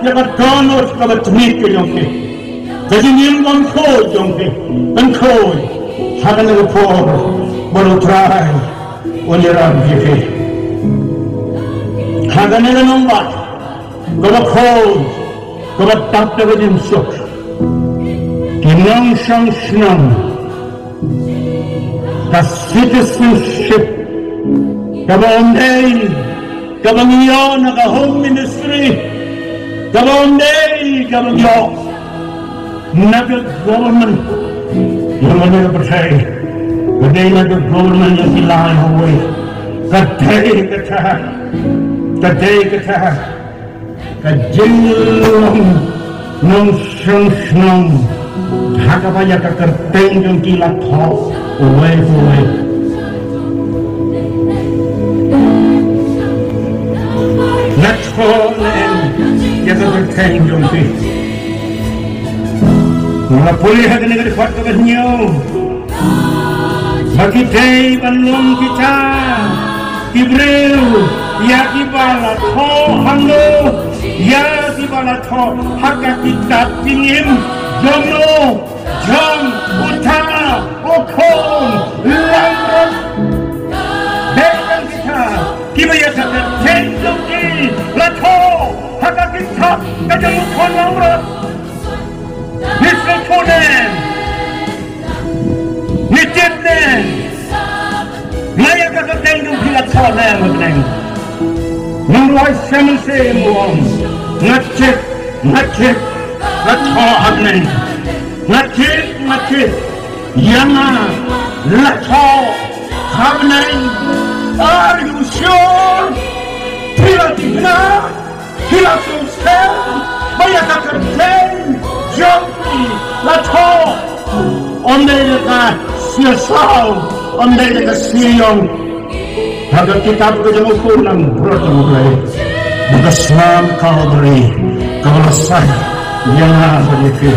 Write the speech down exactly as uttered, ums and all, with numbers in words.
ïa ka dohnud kaba tmier ka jong phi. Ka jingim bymkhuid jong phi kan khuid ha kane ka por ba U Trai un ïarap ïa phi. Ha kane ka nongbah kaba khuid kaba dap da ka jingsuk, ki nongshong shnong, ka citizenship kaba ym dei kaba ngi ïoh na ka Home Ministry, kaba ym dei kaba ngi ïoh na ka government jong kane ka pyrthei, ka dei na ka government jong ki lai hawei. Ka dei kata, ka dei kata ka jinglong nongshong shnong ha kaba ïa ka kyrteng jong ki la thoh uwei pa uwei. La thoh ne em ïa ka kyrteng jong ki? Nga pule ha kane ka dkhot kaba hynñiew ba ki dei ban long kita ki briew ïa kiba la thoh hangno? Ïa kiba la thoh ha ka kitab jingim jong no? Jong uta u khun langbrot. Dei ban kita kiba ïa ka kyrteng jong ki la thoh ha ka kitab ka jong u khun langbrot. Ngi sngewthuh ne? Ngi tip ne? Nga ïa ka kyrteng jong phi la thoh ne em ha bneng? Nong Ruwai Shem Mynsiem u ong, nga tip, nga tip, la thoh ha bneng. Nga tip, nga tip, ïa nga la thoh ha bneng. Are you sure? Phi la tip ne? Phi la sngewsih ba ïa ka kyrteng jong phi la thoh, ym dei da ka sia saw, ym dei da ka sia ïong, ha ka kitab ka jong u khun langbrot jong U Blei, da ka snam Kalbari kaba la sain ïa nga bad ïa phi.